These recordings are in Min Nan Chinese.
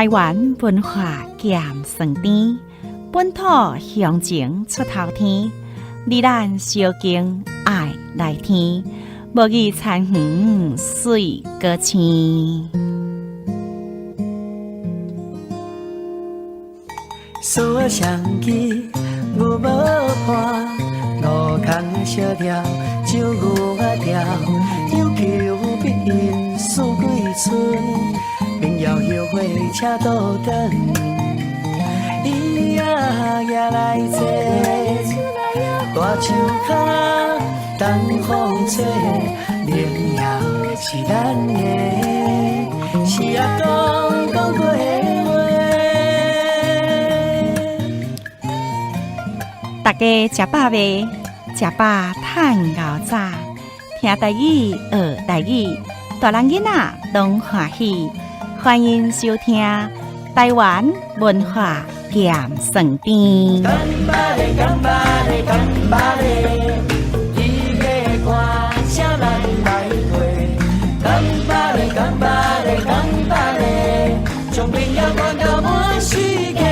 台灣文化鹹酸甜，本土鄉情出頭天。你咱相敬愛來聽，無語田園水閣青。索相機牛無伴，路空小條上牛仔條，有求必應四季春，民謠後悔車倒轉，伊仔也來坐，大樹跤東風吹，民謠是咱的，是阿公講過的話。大家食飽未？食飽趁牛早，聽台語學台語，大人囡仔攏歡喜。歡迎收聽台灣文化鹹酸甜。干巴咧，干巴咧，干巴咧，伊的歌聲咱來提。干巴咧，干巴咧，干巴咧，將民謠傳到滿世界。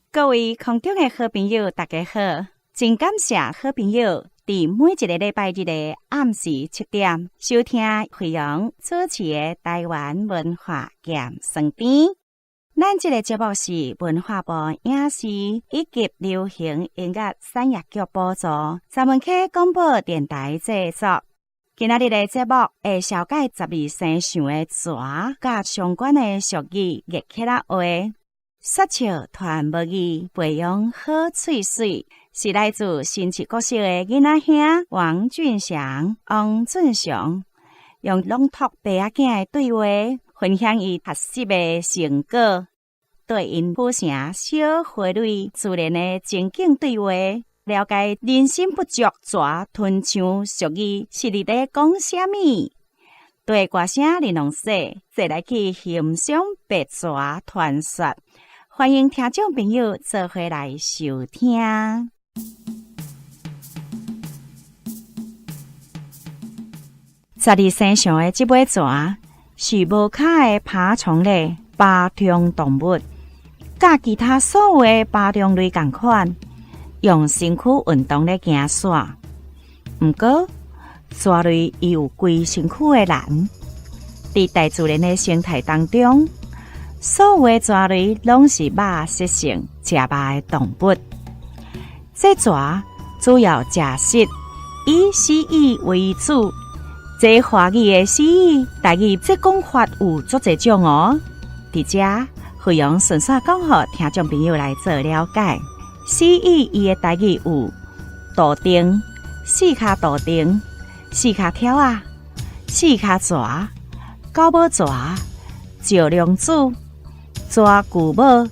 各位空中的好朋友，大家好！真感謝好朋友佇每一個禮拜日的暗時7點收聽惠陽主持的台灣文化鹹酸甜。咱這個節目是文化部影視以及流行音樂產業局補助，三文溪廣播電臺製作。今仔日的節目會紹介十二生肖的蛇佮相關的俗語月客仔話。說笑傳無語，培養好喙水，是來自新市國小的囡仔兄王俊祥、王俊祥，用朗讀爸仔囝的對話，分享伊學習的成果，對𪜶府城小花蕊自然的情景對話，了解人心不足蛇吞象俗語是佇咧講啥物。對歌聲玲瓏說，坐來去欣賞白蛇傳說。歡迎聽眾朋友做伙來收聽。十二生肖的這尾蛇是無跤的爬蟲類爬蟲動物，佮其他所有的爬蟲類仝款，用身軀運動咧行徙。毋過，蛇類伊有規身軀的欄，佇大自然的生態當中，所有的蛇類攏是肉食性食肉的動物。這蛇主要食食以蜥蜴為主。這華語的蜥蜴，台語這講法有足濟種哦。佇遮，惠陽順紲講予聽眾朋友來做了解。蜥蜴伊的台語有杜定、四跤杜定、四跤柱仔、四跤蛇、狗母蛇、石龍子、蛇舅母、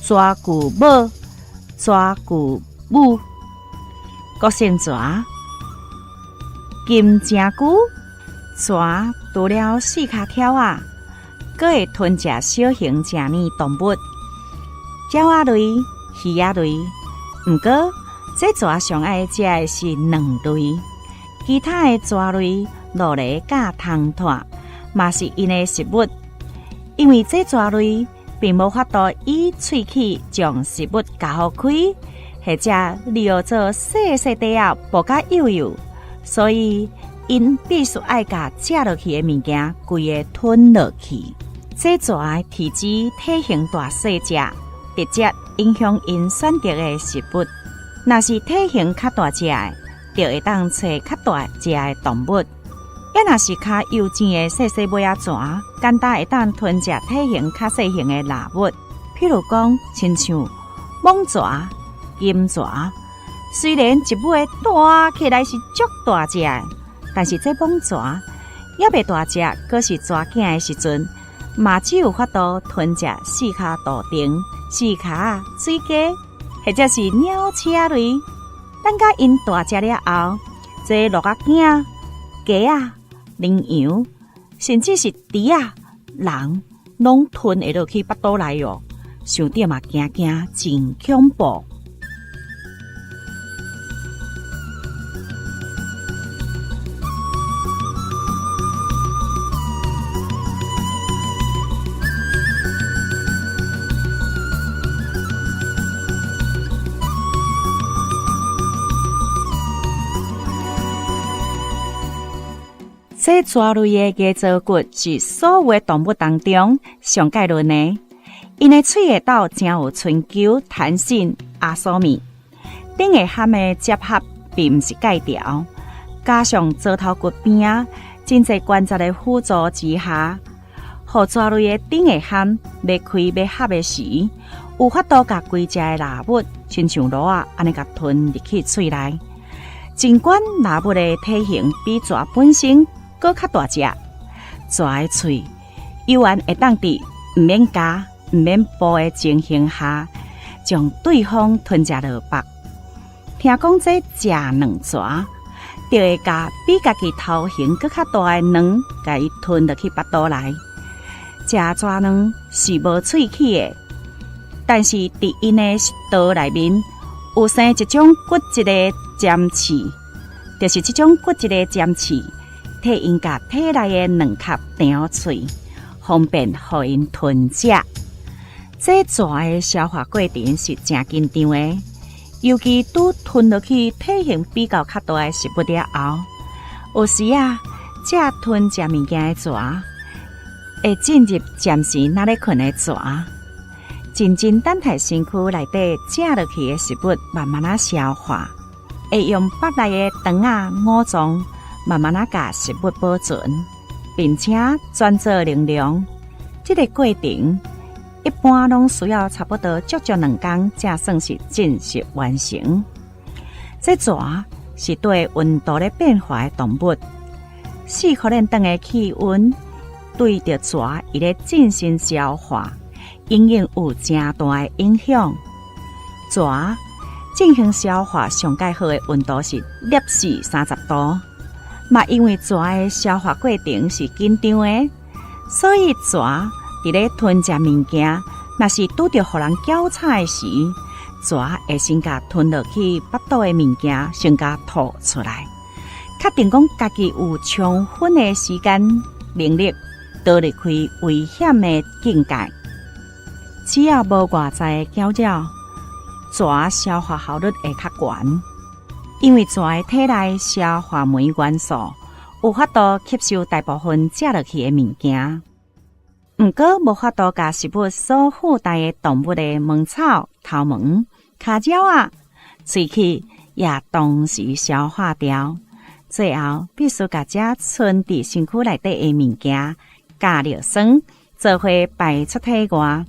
蛇舅母、蛇舅母、國姓蛇、金正菇。蛇除了四跤柱仔，閣會吞食小型食物動物、鳥仔類、魚仔類。毋過，這蛇上愛食的是卵類，其他的蛇類、蘆蝋佮蟲蟶，嘛是𪜶的食物。因為這蛇類並無法度以喙齒將食物咬開，或者利用做細細塊仔剝甲幼幼，所以𪜶必須愛共食落去的物件規个吞落去。這蛇的體積體型大細隻，直接影響𪜶選擇的食物。若是體型較大隻的，就會當揣較大隻的動物；抑若是較幼稚的細細尾仔蛇，簡單會當吞食體型較細型的獵物，譬如講，親像蟒蛇、金蛇。雖然一尾大起來是足大隻的，但是這蟒蛇猶未大隻，閣是蛇囝的時陣，嘛只有法度吞食四跤杜定、四跤水雞，或者是鳥鼠類。等甲𪜶大隻了後，這鹿仔囝、雞仔、羚羊，甚至是豬仔、人，攏吞會落去腹肚內哦。想著嘛驚驚，真恐怖。這蛇類的牙槽骨是所有的動物當中上蓋嫩的，𪜶的喙下斗誠有春秋彈性壓縮面，頂下頜的接合並毋是蓋條，加上舌頭骨邊仔真濟關節的輔助之下，予蛇類的頂下頜欲開欲合的時，有法度共規隻的獵物親像螺仔按呢共吞入去喙內。儘管獵物的體型比蛇本身閣較大隻，蛇的喙猶原會當佇毋免咬、毋免哺的情形下，將對方吞食落腹。聽講這食卵蛇，就會共比家己頭型閣較大的卵，共伊吞落去腹肚內。食蛇卵是無喙齒的，但是佇𪜶的食道內面有生一種骨質的尖刺，就是這種骨質的尖刺，替𪜶共體內的卵殼定喙，方便予𪜶吞食。這蛇的消化過程是誠緊張的，尤其拄吞落去體型比較較大的食物了後，有時啊，這吞食物件的蛇會進入暫時若咧睏的蛇，認真等待身軀內底食落去的食物慢慢仔消化，會用腹內的腸仔五臟慢慢仔共食物保存，並且轉做能量。這個過程一般攏需要差不多足足兩工，才算是正式完成。這蛇是對溫度咧變化的動物，四可能轉的氣溫對著蛇伊咧進行消化，隱隱有誠大的影響。蛇進行消化上蓋好的溫度是攝氏30度，嘛因為蛇的消化過程是緊張的，所以蛇佇咧吞食物件，若是拄著予人攪吵的時，蛇會先共吞落去腹肚的物件，先共吐出來，確定講家己有充分的時間能力逃離開危險的境界。只要無外在的攪擾，蛇消化效率會較懸，因為蛇的體內消化酶元素有法度吸收大部分食落去的物件。毋過無法度共食物所附帶的動物的毛草、頭毛、跤爪仔、喙齒也同時消化掉。最後必須共這存佇身軀內底的物件加尿酸做伙排出體外。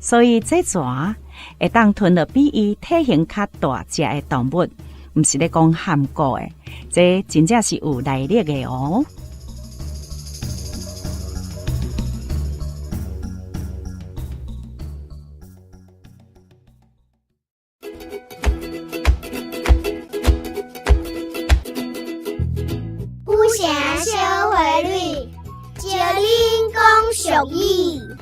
所以這蛇會當吞落比伊體型較大隻的動物，毋是咧講含糊的，這真正是有來歷的哦。古城小花蕊，招恁講俗語。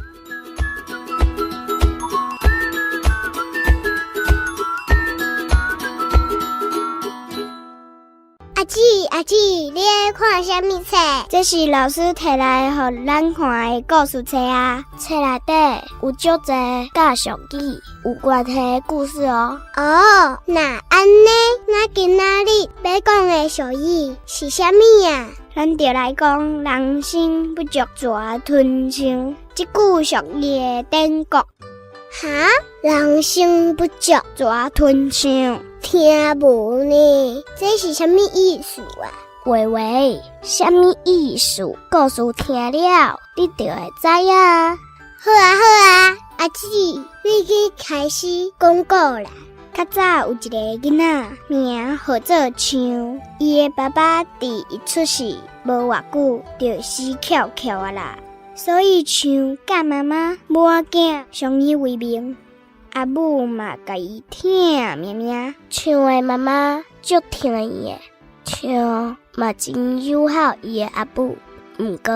阿姊，阿姊，你咧看啥物冊？這是老師提來予咱看的故事冊啊。冊內底有足濟佮俗語有關係的故事哦。哦，若按呢，咱今仔日欲講的俗語是啥物啊？咱就來講“人生不足蛇吞象”這句俗語的典故。哈？人生不足蛇吞象，聽無呢？這是啥物意思啊？喂喂，啥物意思？故事聽了，你就會知影。好啊好啊，阿姊，你去開始講故啦。較早有一個囡仔，名號做象，伊的爸爸佇伊出世無偌久就死翹翹啊啦，所以象佮媽媽母仔相依為命，阿母嘛共伊疼命命。象的媽媽足疼伊的，象嘛真友好伊的阿母，毋過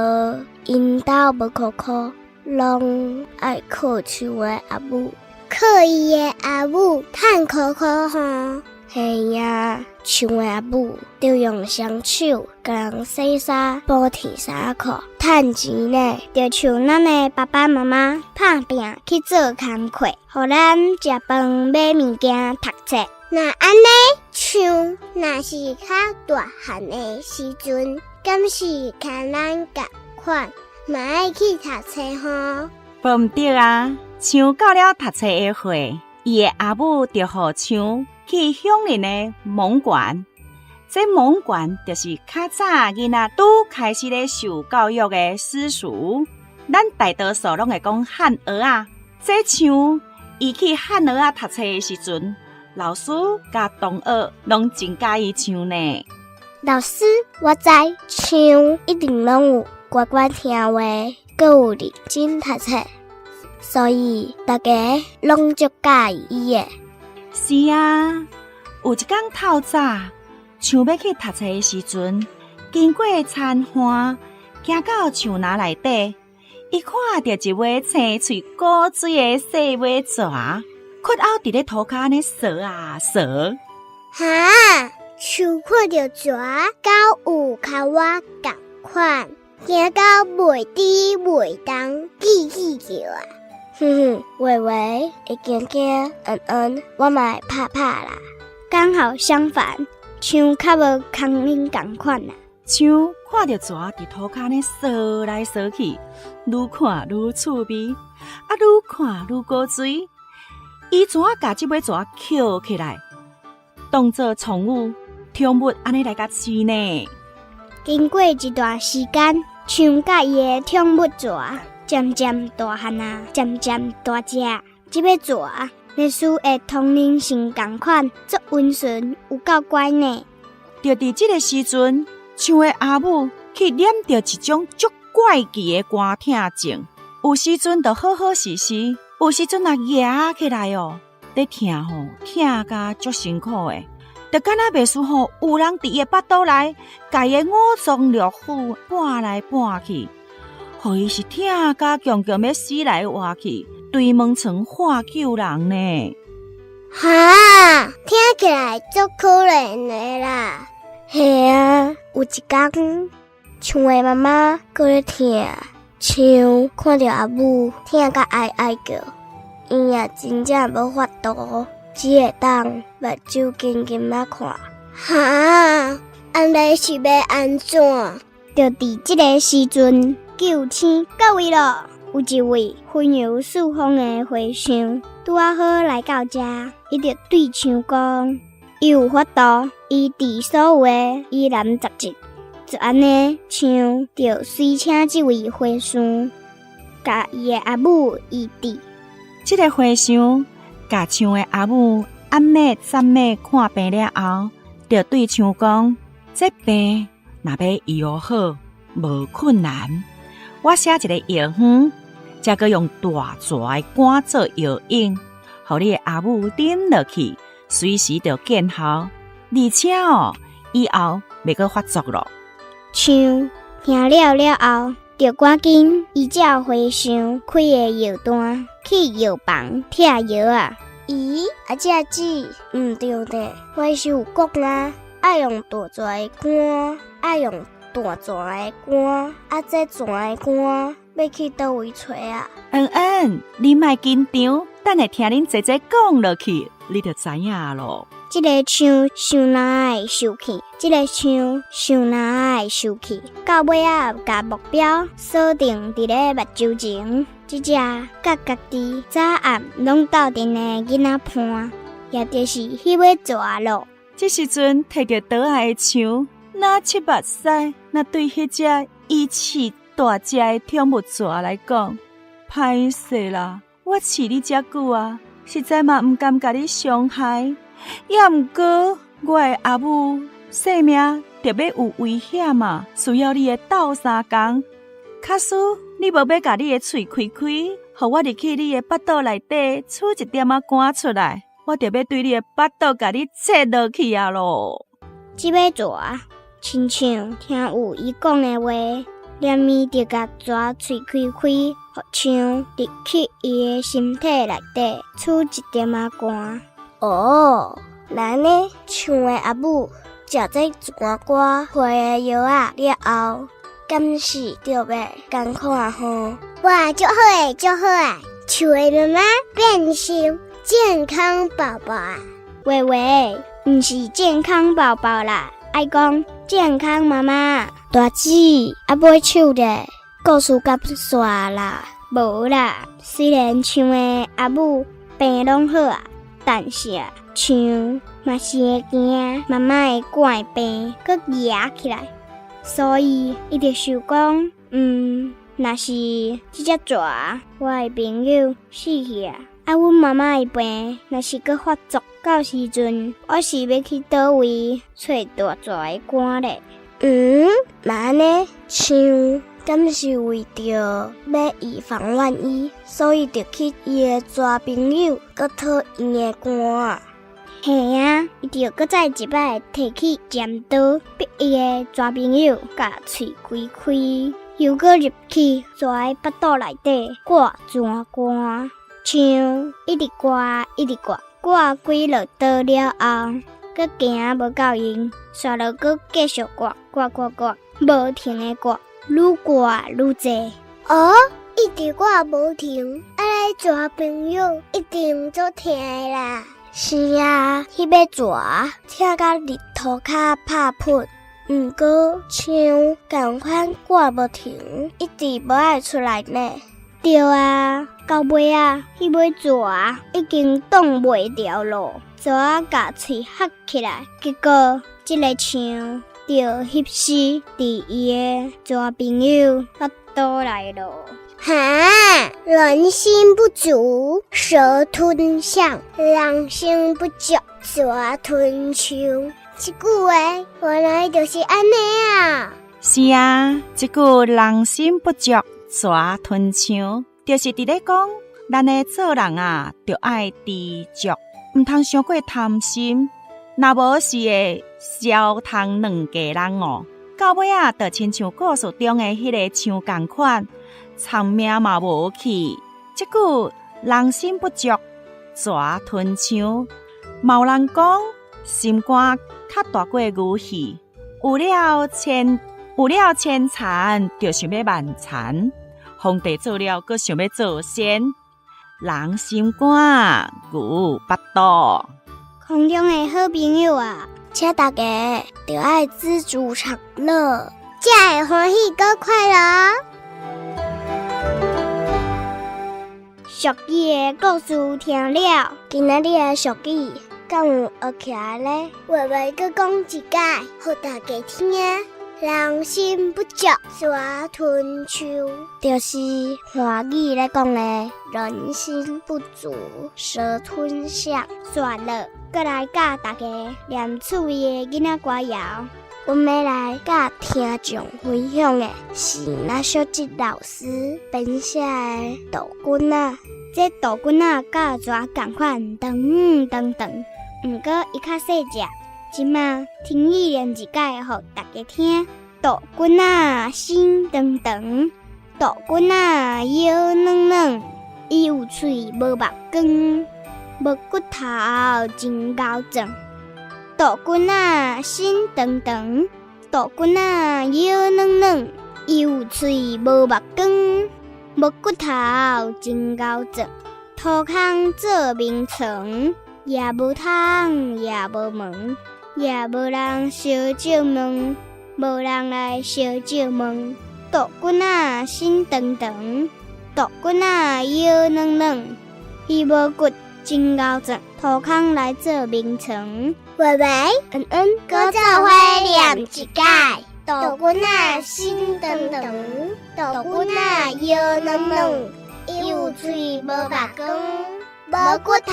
𪜶兜無箍箍，攏愛靠象的阿母。靠伊的阿母趁箍箍吼，嘿啊，象的阿母就用雙手共人洗衫、補天衫褲，趁錢呢。就像咱的爸爸媽媽拍拚去做工課，予咱食飯、買物件、讀冊。若按呢，象若是較大漢的時陣，敢是共咱仝款，嘛愛去讀冊吼？無毋著啊！象到了讀冊的歲，伊的阿母就予象去鄉鄰的蒙館。這蒙館就是較早囡仔拄開始咧受教育的私塾。咱大多數攏會講漢學仔。這象伊去漢學仔讀冊的時陣，老師佮同學攏真佮意象呢。老師，我知象一定攏有乖乖聽話，閣有認真讀冊，所以大家攏足佮意伊的。是啊，有一工透早，象欲去讀冊的時陣，經過田岸，行到樹林內底，伊看著一尾青喙古錐的細尾蛇，屈拗佇咧塗跤按呢趖啊趖。哈！象看著蛇，敢有共我仝款，驚到袂知袂動，吱吱叫啊！哼哼，話話會驚驚，嗯嗯，我嘛會怕怕啦。剛好相反，象較無共恁仝款啦。象看著蛇佇塗跤按呢趖來趖去，愈看愈趣味，啊，愈看愈古錐。伊怎共這尾蛇抾起來，當做寵物、寵物按呢來共飼呢？經過一段時間，象佮伊的寵物蛇漸漸大漢啊，漸漸大隻。這尾蛇若是會同人性仝款，足溫順，有夠乖呢。就佇這个時陣，象的阿母去染著一種足怪奇的肝疼症，有時陣就好好時時，有時陣啊壓起來哦，咧疼吼，疼甲足辛苦的，就敢若袂輸吼，有人佇伊的腹肚內，共伊的五臟六腑搬來搬去，予伊是疼甲強強欲死來活去，對門床喊救人呢。哈，聽起來足可憐的啦。係啊，有一工，象的媽媽閣咧疼，象看著阿母疼甲哀哀叫，伊也真正無法度，只會當目睭緊緊仔看。哈，按呢是欲按怎？就佇這个時陣，救星到位囉。有一位雲遊四方的和尚，拄仔好來到遮，伊就對象講，伊有法度醫治所有的疑難雜症。就按呢，象就隨請這位和尚，共伊的阿母醫治。這个和尚共象的阿母按脈診脈看病了後，就對象講：這病若欲醫好，無困難。我寫一个藥方，再閣用大蛇的肝做藥引，予你的阿母啉落去，隨時就見效，而且哦，以後袂閣發作囉。象聽了了後，就趕緊依照和尚開的藥單去藥房拆藥仔。咦，阿姐阿姊，毋對呢，和尚有講啊，愛用大蛇的肝，愛用大蛇的肝，啊，這蛇的肝欲去佗位揣啊？嗯嗯，你莫緊張，等下聽恁姐姐講落去，你就知影囉。這个象想哪會生氣，這个象想哪會生氣，到尾仔共目標鎖定佇咧目睭前，這隻佮家己早暗攏鬥陣的囡仔伴，也就是彼尾蛇囉。這時陣提著刀仔的象，若拭目屎，若對彼隻伊飼大隻的寵物蛇來講，歹勢啦！我飼你遮久啊，實在嘛毋甘共你傷害。也毋過，我的阿母性命特欲有危險啊，需要你的鬥相共。假使你無欲共你的喙開開，予我入去你的腹肚內底取一點仔肝出來，我就欲對你的腹肚共你切落去啊囉！這尾蛇親像聽有伊講的話，連鞭就共蛇喙開開，予象入去伊的身體內底取一點仔肝。哦，那按呢，象的阿母食這蛇肝配的藥仔了後，敢是著袂仝款吼？哇，足好的，足好的！象的媽媽變成健康寶寶啊！話話，毋是健康寶寶啦，愛講健康媽媽。大姊，啊尾手咧，故事敢煞啦？無啦，雖然象的阿母病攏好啊，但是啊，象嘛是會驚媽媽的肝的病閣惹起來，所以伊就想講，若是這隻蛇，我的朋友死去啊，啊，阮媽媽的病若是閣發作，到時陣我是欲去佗位揣大蛇的肝咧？嘛按呢？象敢是為著欲以防萬一，所以就去伊的蛇朋友閣討𪜶的肝。嘿啊，伊就閣再一擺提起剪刀，逼伊的蛇朋友共喙開開，又閣入去蛇的腹肚內底割蛇肝。象一直割，一直割，割幾落刀了後，閣驚無夠用，煞落閣繼續割，割割割，無停的割，愈割愈濟。哦，一直割無停，按呢蛇朋友一定足疼的啦。是啊，彼尾蛇疼甲佇塗跤拍噗，毋過象仝款割無停，一直無愛出來呢。對啊，到尾啊，彼尾蛇已經擋袂牢囉，蛇仔共喙合起來，結果這个象就翕死佇伊的蛇朋友腹肚內囉。哈，人心不足蛇吞象，人心不足蛇吞象。這句話原來就是按呢啊！是啊，這句人心不足蛇吞象，就是佇咧講，咱的做人啊，著愛知足，毋通傷過貪心，若無是會燒熵兩家人哦。到尾仔，就親像故事中的彼个象仝款，殘命嘛無去。這句人心不足蛇吞象，嘛有人講心肝較大過牛肺，有了千餐，就想欲萬餐；皇帝做了，閣想欲做仙。人心肝，牛腹肚。空中的好朋友啊，請大家著愛知足常樂，才會歡喜閣快樂。俗語的故事聽了，今仔日的俗語敢有學起來咧？話話閣講一擺，予大家聽。人心不足蛇吞象，就是華語咧講的人心不足蛇吞象。煞落，閣來教大家念趣味的囡仔歌謠。阮欲來佮聽眾分享的是林淑芝老師編寫的《杜棍仔》。這杜棍仔佮蛇仝款長長長，毋過伊較細隻。這馬聽伊念一擺，予大家聽。杜棍仔身長長，杜棍仔腰軟軟，伊有喙無目光，無骨頭真𠢕壯。杜棍仔身長長，杜棍仔腰軟軟，伊有喙無目光，無骨頭真𠢕壯。塗空做眠床，也無窗也無門，也無人相借問，無人來相借問。杜棍仔身長長，杜棍仔腰軟軟，伊無骨真𠢕壯，塗空來做眠床。喂喂，嗯嗯，閣做伙念一擺。杜棍仔身長長，杜棍仔腰軟軟，伊有喙無目光，無骨頭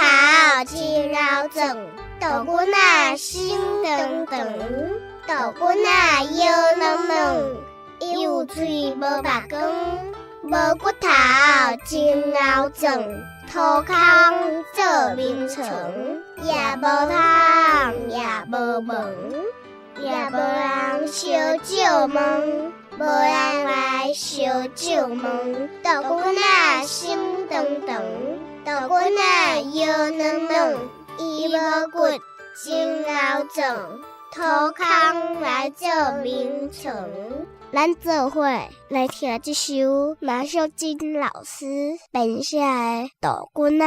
真𠢕壯。杜棍仔身長長，杜棍仔腰軟軟，伊有喙無目光，無骨頭真𠢕壯。塗空做眠床，也無窗也無門，也無人相借問，無人來相借問。杜棍仔身長長，杜棍仔腰軟軟，伊無骨真𠢕壯，塗空來做眠床。咱做伙來聽這首馬秀珍老師編寫的《杜棍仔》。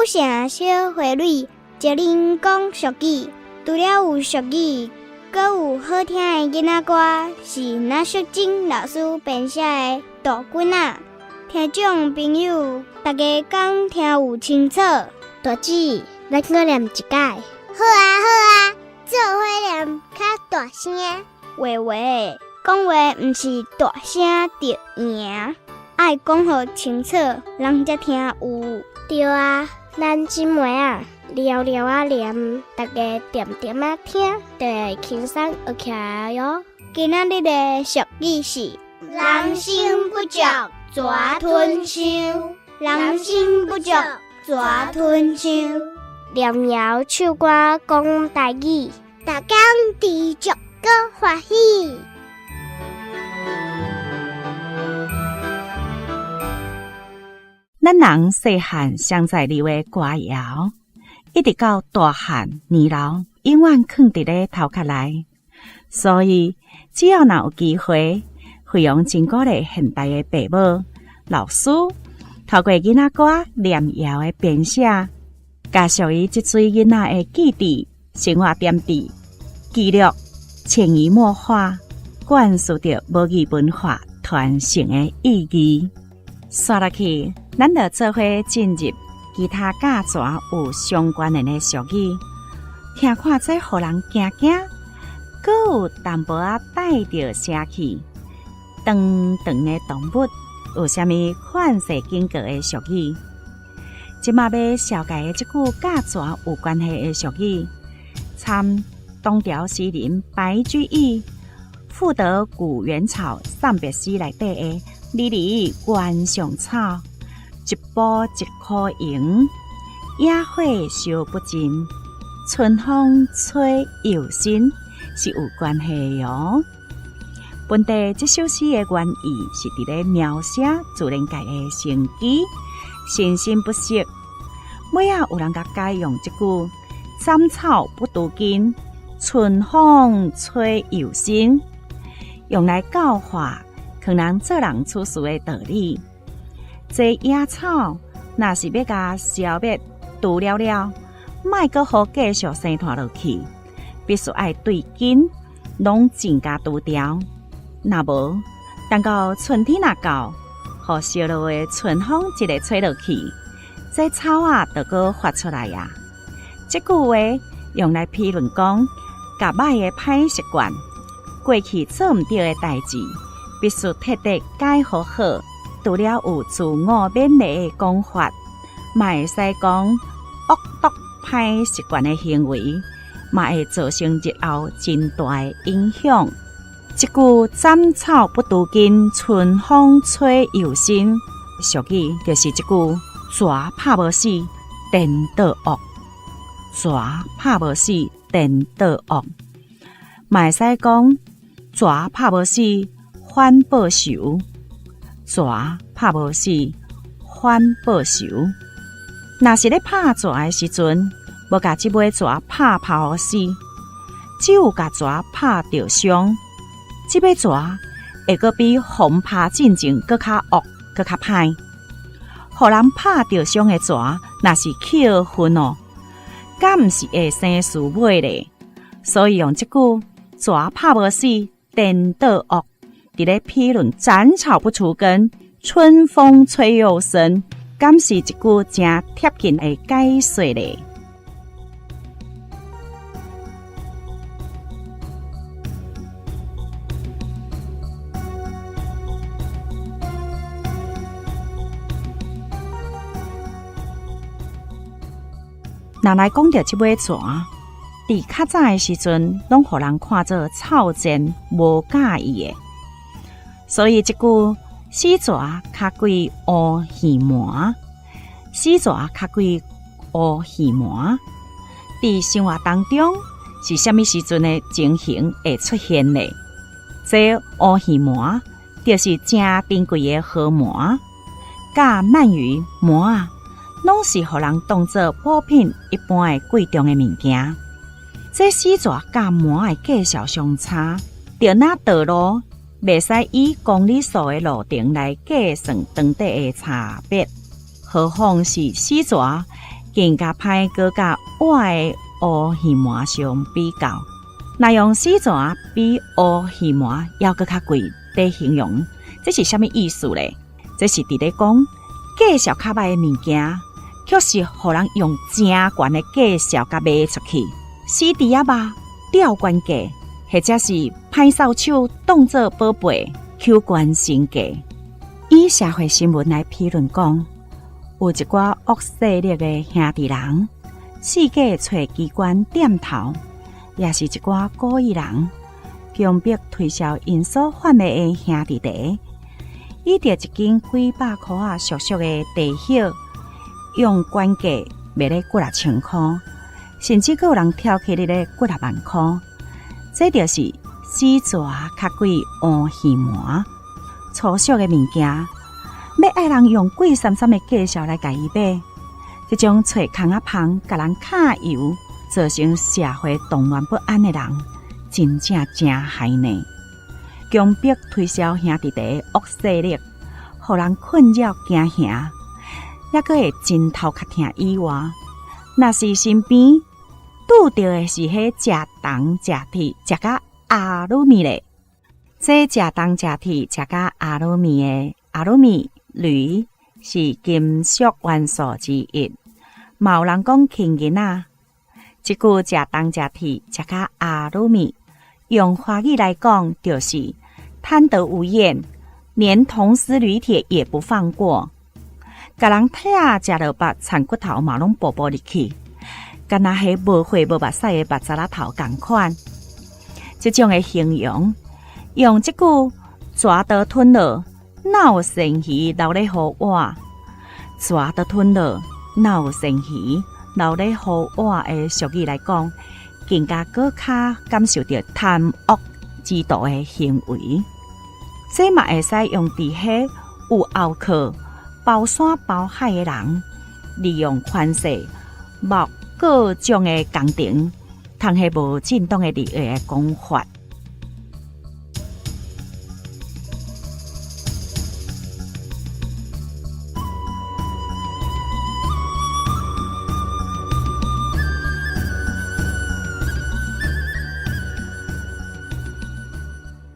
城小花蕊，一人講俗語。除了有俗語，閣有好聽的囡仔歌，是林淑貞老師編寫的《大滾仔》。聽眾朋友，大家敢聽有清楚？大姊，咱閣念一擺。好啊好啊，做伙念較大聲。話話講話毋是大聲就贏，愛講予清楚，人才聽有。對啊，咱這糜仔尞尞仔念，大家恬恬仔聽，就會輕鬆學起來喲。今仔日的俗語是：人生不足，蛇吞象；人生不足，蛇吞象。念謠唱歌講台語，逐工知足閣歡喜。咱人細漢上在流的歌謠，一直到大漢年老，永遠囥佇咧頭殼內。所以，只要若有機會，非常真鼓勵現代的爸母、老師，透過囡仔歌念謠的編寫，共屬於這水囡仔的記憶、生活點滴、記錄、潛移默化，灌輸著母語文化傳承的意義。煞落去，咱就做伙進入其他佮蛇有相關聯的俗語，聽看這予人驚驚，閣有淡薄仔帶著聲氣，長長的動物有啥物勸世警告的俗語？這馬欲紹介的這句佮蛇有關係的俗語，參唐朝詩人白居易賦得古元朝送別詩內底的“離離原上草，一步一箍蠅，野火燒不盡，春風吹又生”是有關係的哦。本地這首詩的原意是佇咧描寫自然界的生機，生生不息。尾仔有人共改用這句“斬草不除根，春風吹又生”，用來教化勸人做人處事的道理。這野草若是欲共消滅除了了，莫閣予繼續生湠落去，必須愛對根攏盡共除掉。若無，等到春天若到，予燒熱的春風一个吹落去，這草仔就閣發出來啊！這句話用來批論講，共䆀的歹習慣，過去做毋對的代誌，必須徹底改予好。除了有自我勉勵的講法，嘛會使講惡毒歹習慣的行為，嘛會造成日後真大的影響。這句“斬草不除根，春風吹又生”俗語就是這句“蛇拍無死，顛倒惡；蛇拍無死，顛倒惡”。嘛會使講蛇拍無死，反報仇；蛇拍無死，反報仇。若是咧拍蛇的時陣，無共這尾蛇拍拍予死，只有共蛇拍著傷。這尾蛇會閣比風拍進前閣較惡，閣較歹。予人拍著傷的蛇，若是抾恨哦，敢毋是會生事尾咧？所以用這句“蛇拍無死，顛倒惡”，佇咧批論斬草不除根，春風吹又生，敢是一句誠貼近的解說咧？若來講著這尾蛇，佇較早的時陣，攏予人看做臭賤無佮意的，所以這句死蛇較過烏耳鰻，死蛇較過烏耳鰻，佇生活當中是啥物時陣的情形會出現呢？這烏耳鰻就是誠珍貴的河鰻，佮鰻魚、鰻仔，攏是予人當做補品一般的貴重的物件。這死蛇佮鰻的價數相差，就若道路袂使以公里數的路程來計算長短的差別，何況是死蛇，更加歹閣佮活的烏魚鰻相比較。若用死蛇比烏魚鰻猶閣較貴，來形容，這是啥物意思咧？這是佇咧講價數較歹的物件，卻是予人用誠懸的價數共賣出去。死豬仔肉吊懸價，或者是歹掃帚當做寶貝，求懸身價。以社會新聞來評論講，有一寡惡勢力的兄弟人，四界揣機關點頭，也是一寡故意人，強迫推銷𪜶所販賣的兄弟茶，以著一斤幾百箍仔俗俗的茶葉，用懸價賣咧幾若千箍，甚至閣有人跳起咧幾若萬箍，這就是死蛇較貴烏魚鰻。粗俗的物件，欲愛人用貴參參的價數來共伊買，這種揣空仔芳共人揩油，造成社會動亂不安的人，真正誠害呢。強迫推銷兄弟茶惡勢力，予人困擾驚嚇，猶閣會真頭殼疼以外，若是身邊拄著的是彼食銅食鐵食甲阿魯米咧。這食銅食鐵食甲阿魯米的阿魯米鋁是金屬元素之一。嘛有人講輕銀仔，這句食銅食鐵食甲阿魯米，用華語來講就是貪得無厭，連銅絲鋁鐵也不放過，共人拆食落腹，殘骨頭嘛攏哺哺入去，敢若彼無血無目屎的肉渣仔頭仝款。這種的形容。用這句蛇都吞落，哪有鱔魚留咧予我？蛇都吞落，哪有鱔魚留咧予我的俗語來講，更加閣較感受著貪惡之徒的行為。這嘛會使用佇彼有後靠包山包海的人，利用權勢謀各種的工程，通彼無正當的利益的講法。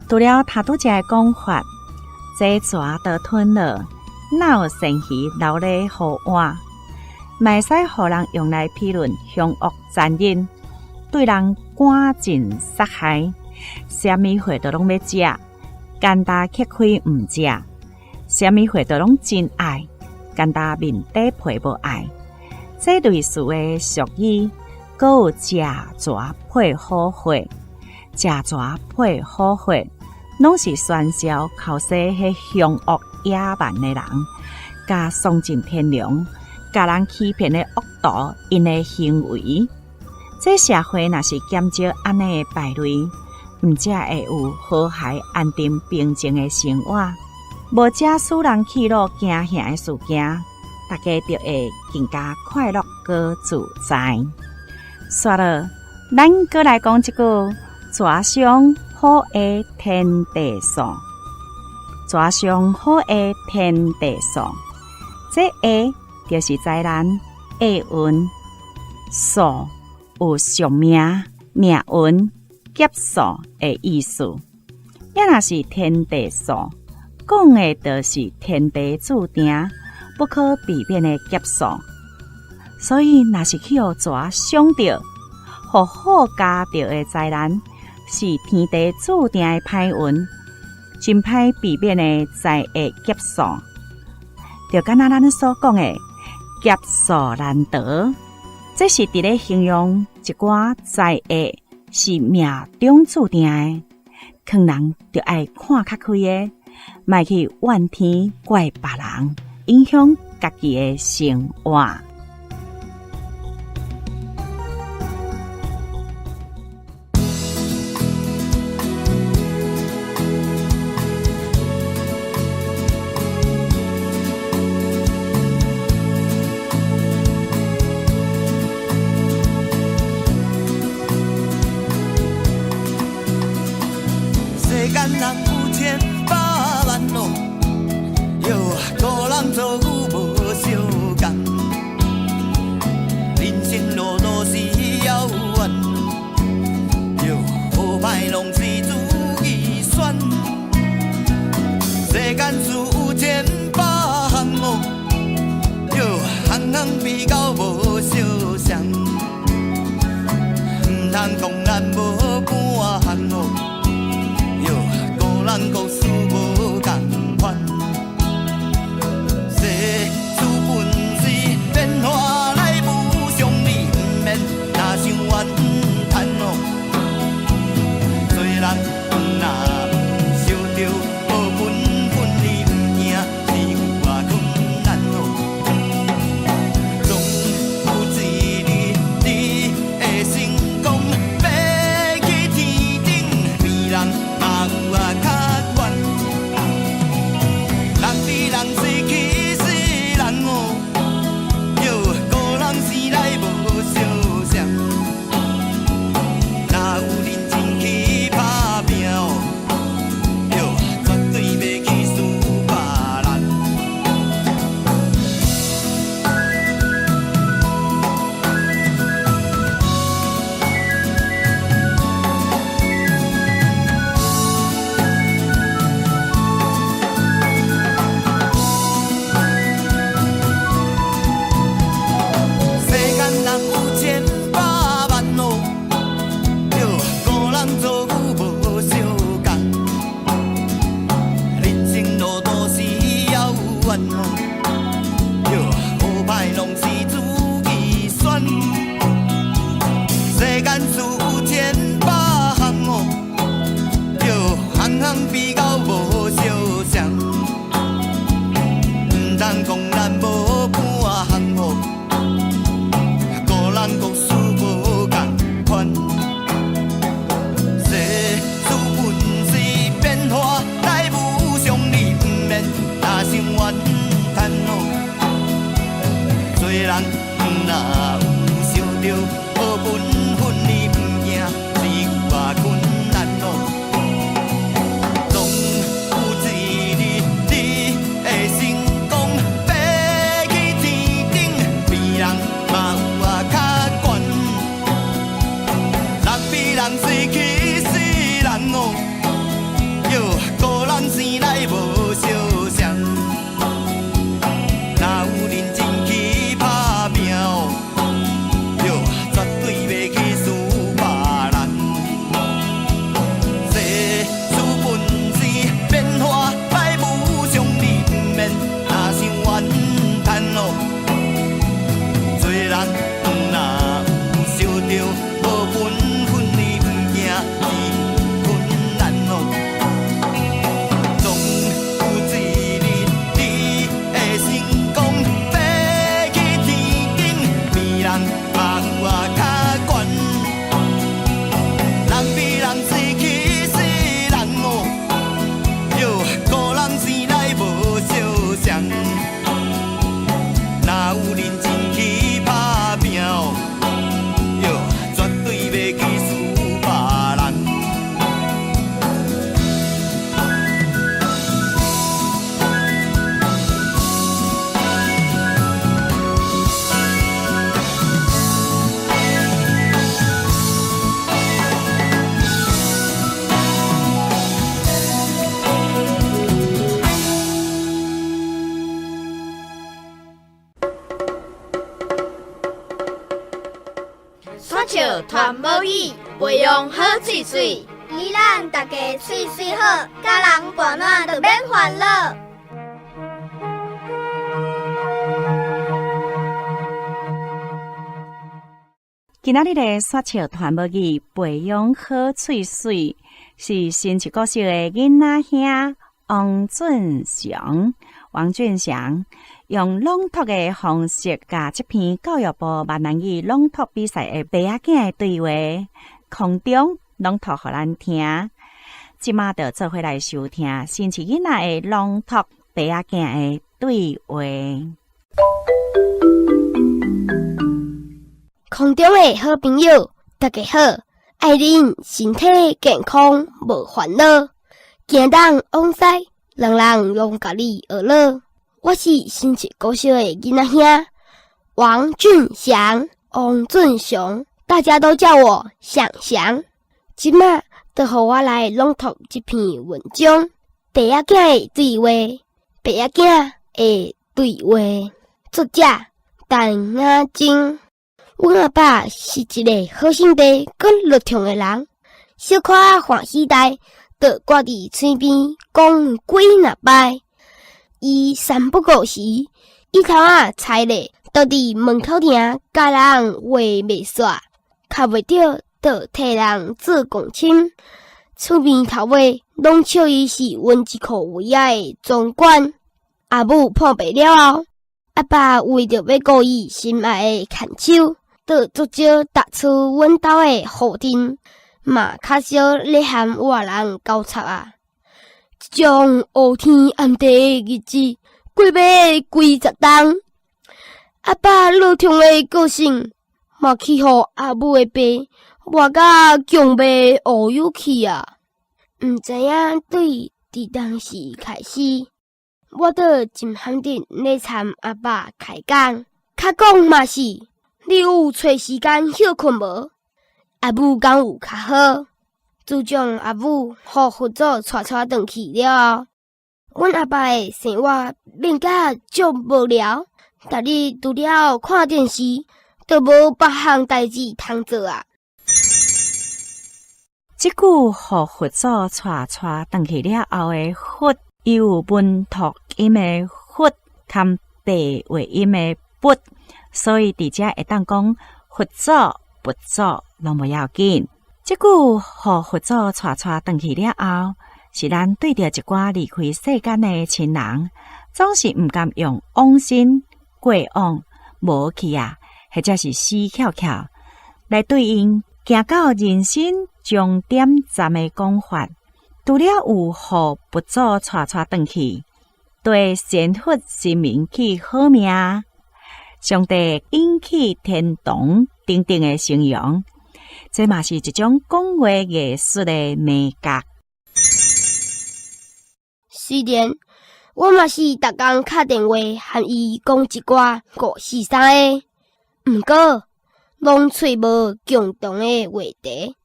除了頭拄才的講法，這蛇都吞落，哪有鱔魚留咧予我？嘛會使予人用來評論兇惡殘忍，對人趕盡殺害，啥物貨都攏欲食，干焦吃虧毋食，啥物貨都攏真愛，干焦面底皮無愛。這類似的俗語，閣有食蛇配好貨，食蛇配好貨，攏是宣泄剾洗彼兇惡野蠻的人，佮喪盡天良、共人欺騙的惡徒𪜶的行為。這社會若是減少按呢的敗類，毋才會有和諧、安定、平靜的生活，無遮使人氣惱驚嚇的事件，大家就會更加快樂、閣自在。煞落，咱閣來講一句：蛇傷好下天地數，蛇傷好下天地數。這下就是災難、厄運、數有宿命、命運、劫數的意思。也若是天地數，講的就是天地注定不可避免的劫數。所以，若是去予蛇傷著，予虎咬著的災難，是天地注定的歹運，真歹避免的災厄劫數。就敢若咱所講的劫數難逃，這是佇咧形容一寡災厄是命中注定的，勸人著愛看較開的，莫去怨天怪別人，影響家己的生活。世間人有千百萬路，哟，個人做牛無相仝。路途是遙遠，喲，好歹攏是自己選。世間事有千百項哦，喲，項項比較無相像，毋通講咱無半項哦，喲，個人故事無仝款。世事本是變化來無常，你毋免若傷怨嘆哦。做人若有相著無本分，你毋驚是有偌困難哦。總有一日你會成功，欲去天頂，比人嘛有啊較懸。人比人水氣死人哦，喲，個人生來無相像。若有認真去打拼哦，喲，絕對袂去輸別人。世間人有千百萬哦，喲，個人遭遇無相仝。人生路途是遙遠哦，喲，好歹攏是自己選。世間事有千百項哦，喲，項項比較無相像。毋通講咱無半項哦，個人故事無仝款。世事本是變化來無常，你毋免若傷怨嘆哦。做人若有相著無本分，你毋驚是有偌困難哦。總有一日你會成功，欲去天頂，比人嘛有啊較懸。人比人水氣死人哦，喲，個人生來無相像。若有認真去打拼哦，喲，絕對袂去輸別人。世事本是變化來無常，你毋免若傷怨嘆哦。做人若有相著無本分，你毋驚是困難哦。總有一日你會成功，欲去天頂，比人嘛有啊較懸。人比人水氣死人哦，喲，個人生來無相像。若有認真去打拼哦，喲，絕對袂去輸別人。煞笑傳無語，培養好喙水。你咱大家喙水好，佮人伴暖就免煩惱。今仔日的煞笑傳無語，培養好喙水，是新竹國小的囡仔兄王俊祥。王俊祥用朗讀的方式，共這篇教育部閩南語朗讀比賽的白仔囝的對話，空中朗讀予咱聽。這馬就做伙來收聽新竹囡仔的朗讀白仔囝的對話。空中的好朋友，大家好，愛恁身體健康無煩惱，行東往西，人人攏共你學咾。我是新竹國小的囡仔兄王俊祥，王俊雄，大家都叫我翔翔。這馬就予我來朗讀這篇文章《白仔囝的對話》。白仔囝的對話，作者陳雅菁。阮阿爸是一个好心地、閣樂暢的人，小可歡喜代，就掛佇喙邊講幾若擺。伊三不五時，伊頭仔差咧，就佇門口埕共人話袂煞，敲袂著，就替人做公親。厝邊頭尾攏笑伊是阮這箍圍仔的總管。阿母破病了後，阿爸為著欲顧伊心愛的牽手，就足少踏出阮兜的雨頂，嘛較少咧和外人交插啊。這種烏天暗地的日子，過欲幾十冬。阿爸樂暢的個性，嘛去予阿母的病磨甲強欲烏有去啊！毋知影對佇當時開始，我就真罕得咧參阿爸開講。較講嘛是，你有揣時間歇睏無？阿母敢有較好？自從阿母予佛祖帶帶轉去了後，阮阿爸的生活變甲足無聊，逐日除了看電視，就無別項代誌通做啊！這句予佛祖帶帶轉去了後的佛，伊有文讀音的佛，含白話音的佛，所以佇遮會當講佛祖、佛祖攏無要緊。這句予佛祖帶帶轉去了後，是咱對著一寡離開世間的親人，總是毋甘用往生、過往、無去啊，或者是死翹翹來對應行到人生終點站的講法。除了有予佛祖帶帶轉去，對仙佛神明去好命，上帝引去天堂等等的形容，這嘛是一種講話藝術的美感。雖然我嘛是逐工敲電話和伊講一寡五四三的，毋過攏揣無共同的話題。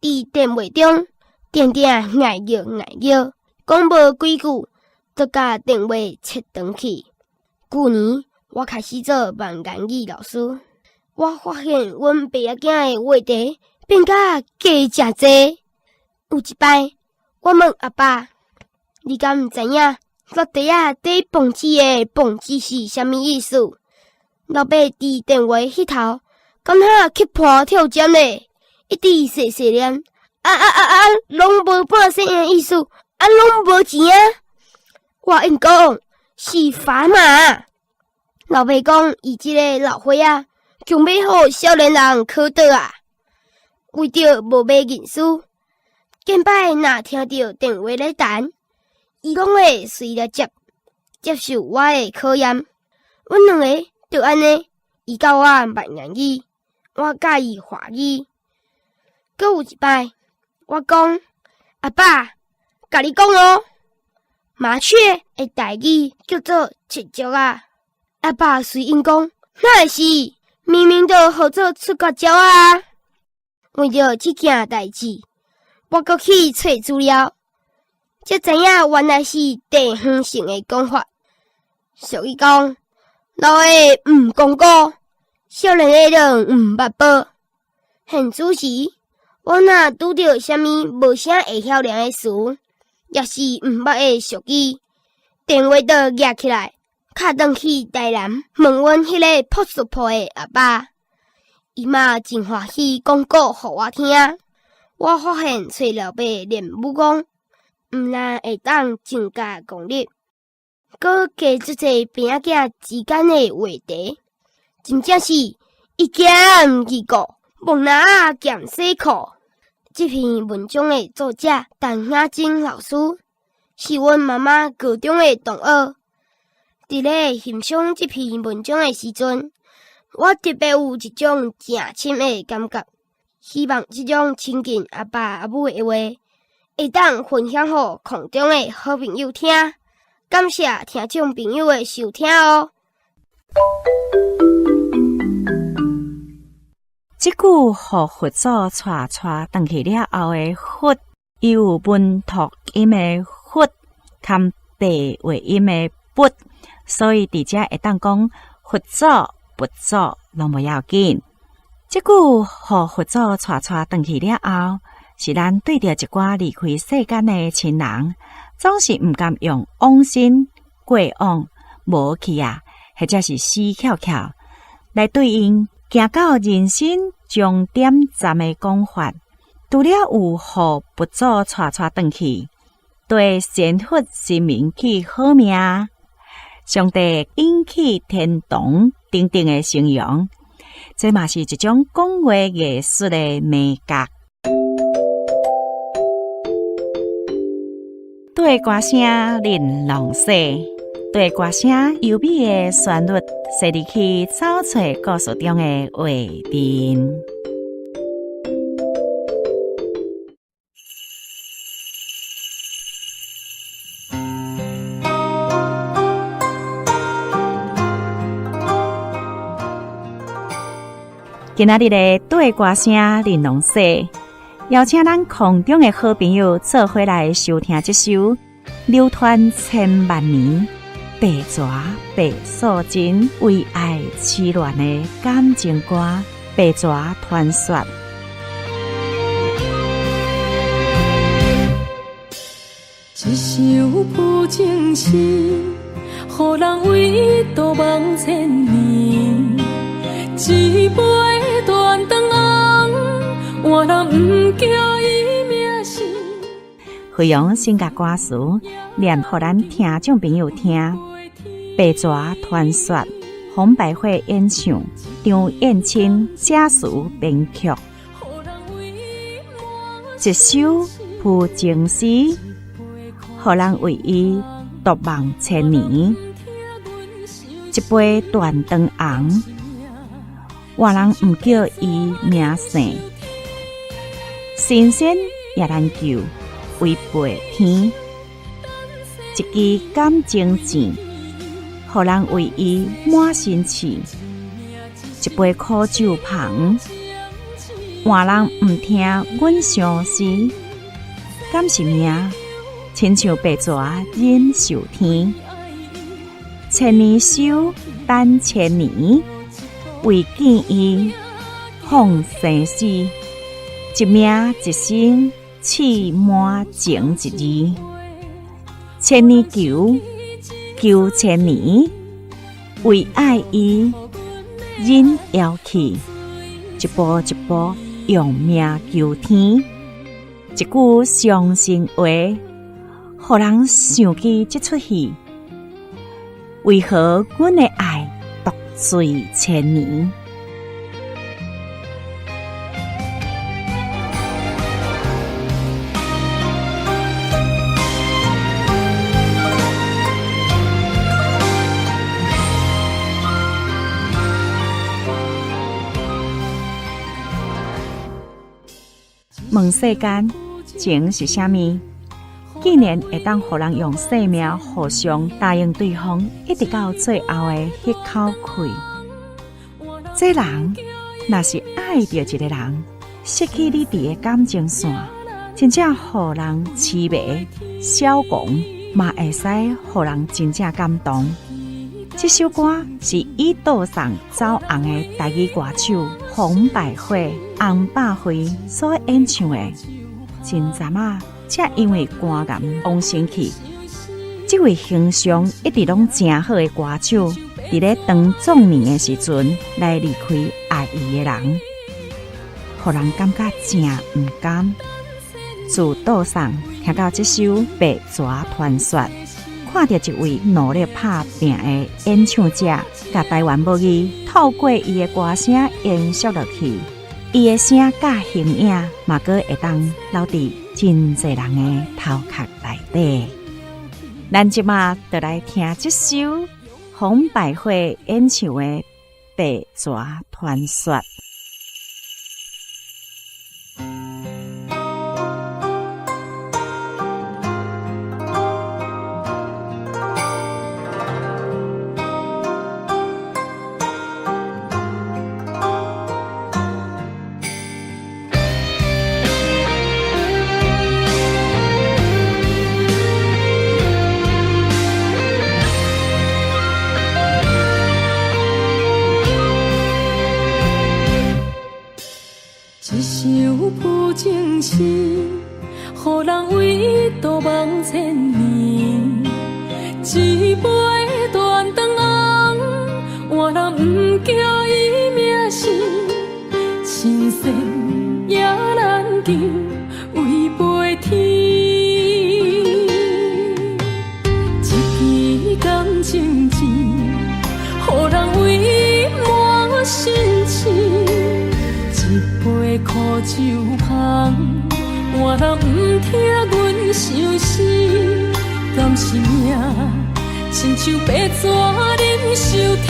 佇電話中，定定𠊎叫𠊎叫，講無幾句，就共電話切斷去。舊年我開始做閩南語老師，我發現阮爸仔囝的話題變甲加誠濟。有一擺，我問阿爸：你敢知影落地仔底磅子的磅子是啥物意思？老爸佇電話彼頭，敢若去盤跳針咧，一直細細念，啊啊啊啊，攏無半仙的意思，啊，攏無錢啊！我應講是砝碼。老爸講，伊這个老歲仔，強欲予少年人考倒啊！為著無欲認輸，近擺若聽著電話咧彈，伊攏會隨來接，接受我的考驗。阮兩个就按呢，伊教我閩南語，我教伊華語。閣有一擺，我講阿爸，共你講哦，麻雀的台語叫做蟄伏仔。阿爸隨應講，哪會是？明明就號做出國鳥啊！為著這件代誌，我閣去揣資料，才知影原來是地方性的講法。俗語講，老的毋講古，少年的攏毋捌報。現此時，我若拄著啥物無啥會曉念的詞，抑是毋捌的俗語，電話就攑起來，敲轉去台南問阮彼个朴素樸的阿爸，伊嘛真歡喜講古予我聽。我發現揣老爸練武功，毋但會當增加功力，閣加足濟爸仔囝之間的話題，真正是一兼二顧，木訥兼洗褲。這篇文章的作者陳雅菁老師，是阮媽媽高中的同學。佇咧欣賞這篇文章的時陣，我特別有一種誠深的感覺。希望這種親近阿爸阿母的話，會當分享予空中的好朋友聽。感謝聽眾朋友的收聽哦。這句予佛祖帶帶轉去了後的佛，伊有文讀音的佛，含白話音的佛，所以佇遮會當講佛祖、佛祖攏無要緊。這句予佛祖帶帶轉去了後，是咱對著一寡離開世間的親人，總是毋甘用往生、過往、無去啊，或者是死翹翹來對𪜶行到人生終點站的講法。除了有予佛祖帶帶轉去，對仙佛神明去好命，上帝引去天堂等等的形容，這嘛是一種講話藝術的美感。對歌聲玲瓏說，對歌聲優美的旋律，踅入去走揣故事中的畫面。今仔日的對歌聲玲瓏說，邀請咱空中的好朋友做伙來收聽這首流傳千萬年、白蛇白素貞為愛痴戀的感情歌《白蛇傳說》。一首苦情詩，予人為伊獨望千年。一杯斷腸紅，換人毋叫伊名姓。惠陽先共歌詞念予咱聽眾朋友聽，《白蛇傳說》馮百惠演唱，張燕青寫詞編曲。一首浮情詩，予人為伊獨望千年。一杯斷腸紅，換人毋叫伊名姓。神仙也難救，為背天。一支感情線，予人為伊滿身刺。一杯苦酒香，換人毋聽阮相思。敢是命，親像白蛇忍受天。千年修，等千年，為見伊放生死。一命一生，刺滿情一字。千年求，求千年，為愛伊忍夭去，一步一步用命求天。一句傷心話，予人想起這齣戲。為何阮的愛獨醉千年？問世間情是啥物？竟然會當予人用生命互相答應對方，一直到最後的彼口氣。這人若是愛著一個人，失去理智的感情線，真正予人痴迷、痟狂，嘛會使予人真正感動。這首歌是以道送走紅的台語歌手馮百惠、洪百惠所演唱的。真慘啊！才因為肝癌往生去。這位形象一直攏誠好的歌手，佇咧當壯年的時陣來離開愛伊的人，予人感覺誠毋甘。自道送聽到這首《白蛇傳說》，看著一位努力拍拚的演唱者，共台灣母語透過伊的歌聲延續落去，伊的聲佮形影嘛，閣會當留佇真濟人的頭殼內底。咱這馬就來聽這首馮百惠演唱的《白蛇傳說》。予人為伊賭夢千年。一杯斷腸紅，換人毋叫伊名姓，神仙也難求位飛天。一支感情線，予人為伊滿身痴。一杯苦酒香，換人毋疼阮相思。敢是命，親像白紙忍受天。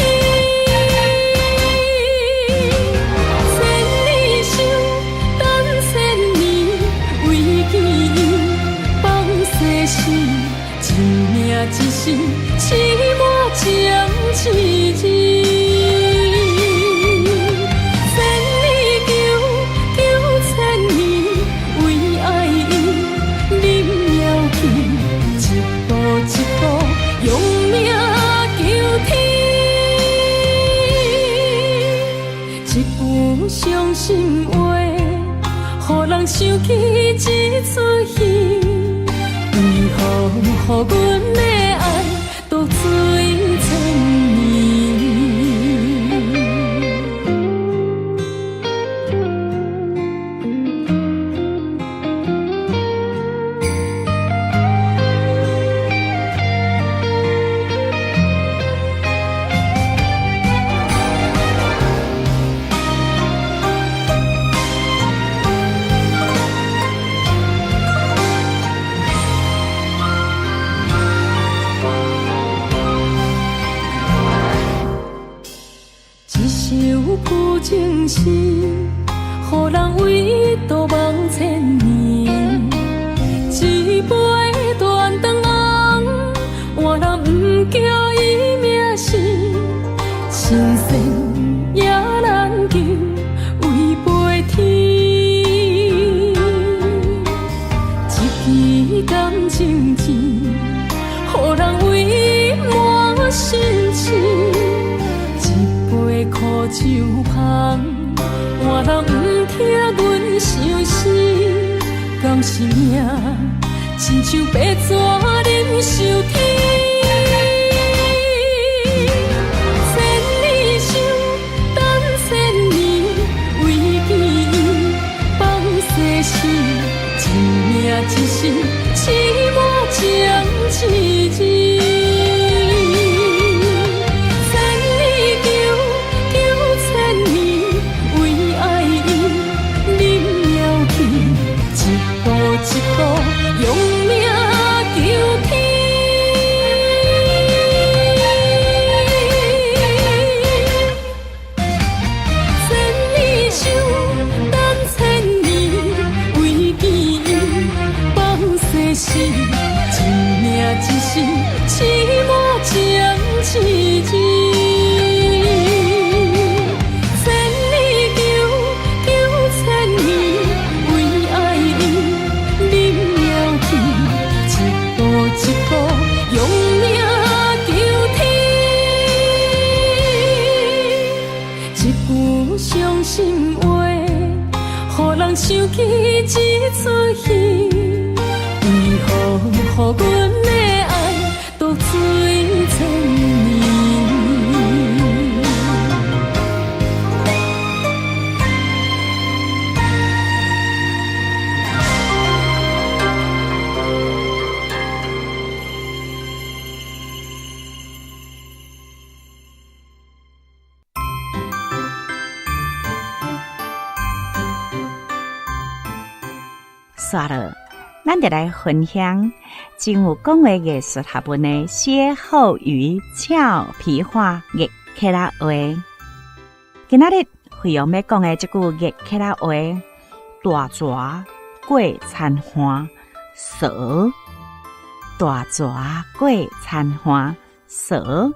千里相等千年，為記伊放世死，一命一世，痴滿情一字。千里求，求千年，為愛伊忍了去，一步一步用命求天。一句傷心話，予人想起這齣戲。為何予阮的愛渡水千年？一首苦情詩，予人為伊賭夢千年。一杯斷腸紅，換人毋叫伊名姓，神仙也難求位飛天。一支感情線，予人為伊滿身痴。一杯苦酒香，換人毋疼阮相思。敢是命，親像白紙忍受天。千里相等千年，為記伊放世死，一命一世，痴滿情一字。千里求，求千年，為愛伊忍了去，一步一步用命求天。千里相等千年，為記伊放世死，一命一世，痴滿情一字。千里求，求千年，為愛伊忍了去，一步一步用命求天。一句傷心話，予人想起這齣戲。為何予阮的愛渡水千年？煞落，咱就來分享真有講話藝術學問的歇後語俏皮話月客仔話。今仔日惠陽欲講的這句月客仔話：大蛇過田岸，趖；大蛇過田岸，趖。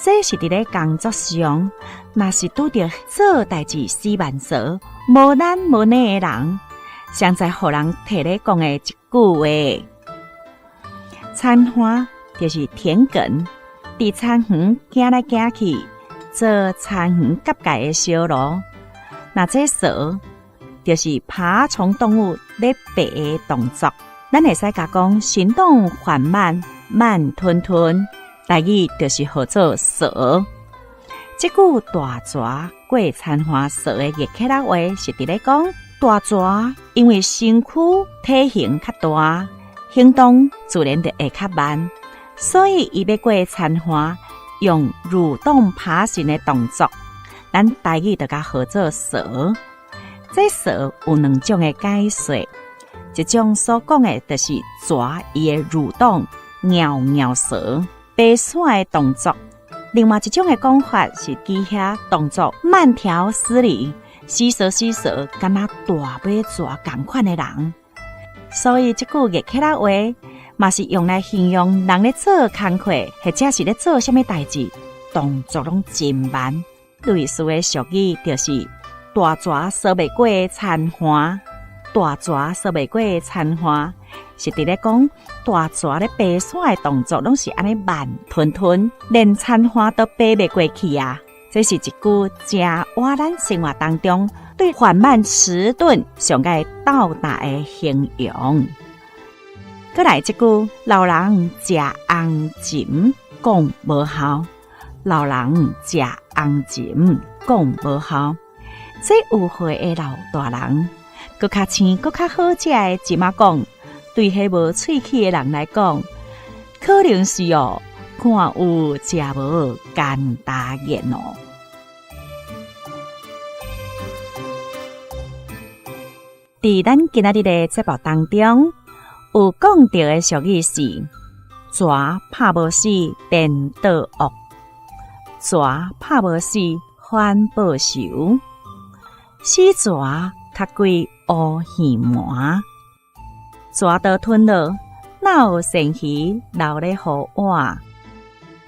這是佇咧工作上，若是拄著做代誌死慢趖、無懶無懶的人，常在予人提咧講的一句話。田岸就是田埂，佇田園行來行去，做田園結界的小路。若這趖就是爬蟲動物咧爬的動作。咱會使共講行動緩慢、慢吞吞，台語就是號做趖。這句大蛇過田岸趖的月客仔話是佇咧講大蛇因為身軀體型較大，行動自然就會較慢，所以伊欲過田岸用蠕動爬行的動作，咱台語就共號做趖。這趖有兩種的解說，一種所講的就是蛇伊的蠕動，咬咬趖爬山的動作；另外一種的講法是指遐動作慢條斯理，死趖死趖，敢若大尾蛇仝款的人。所以這句月客仔話嘛是用來形容人咧做工課，或者是咧做啥物代誌，動作攏真慢。類似的俗語就是大蛇趖袂過田岸，大蛇趖袂過田岸，是佇咧講大蛇咧爬山的動作攏是按呢慢吞吞，連田岸都爬袂過去啊！這是一句誠倚咱生活當中對緩慢遲鈍上蓋到達的形容。閣來這句，老人食紅蟳講無效，老人食紅蟳講無效。這有歲的老大人，閣較青、閣較好食的蟳仔講，對彼無喙齒的人來講，可能是哦，看有食無艱大言哦。佇咱今仔日的節目當中，有講著的俗語是：蛇拍無死便倒惡，蛇拍無死反報仇，死蛇較鬼烏耳鰻，蛇都吞落，哪有鱔魚留咧予碗？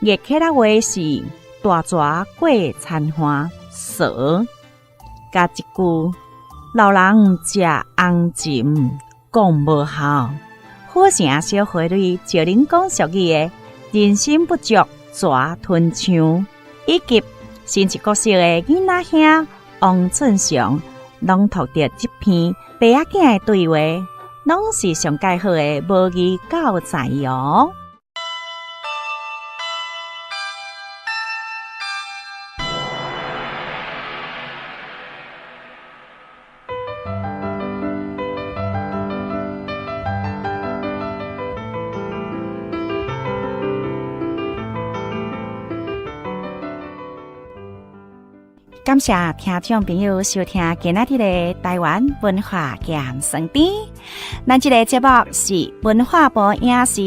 月客仔話是大蛇過田岸趖，佮一句老人食紅蟳講無效。虎城小花蕊石恁講俗語的人心不足蛇吞象，以及新一國小的囡仔兄王俊祥朗讀著這篇白仔囝的對話，攏是上蓋好的母語教材哦。感謝聽眾朋友收聽今仔日的台灣文化鹹酸甜。咱這個節目是文化部影視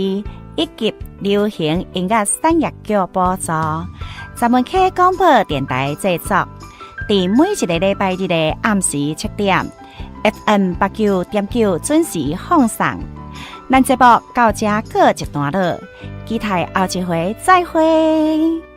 以及流行音樂產業局補助，十文溪廣播電台製作。佇每一個禮拜日的暗時7點，FM 89.9準時放送。咱節目到這告一段落，期待後一回再會。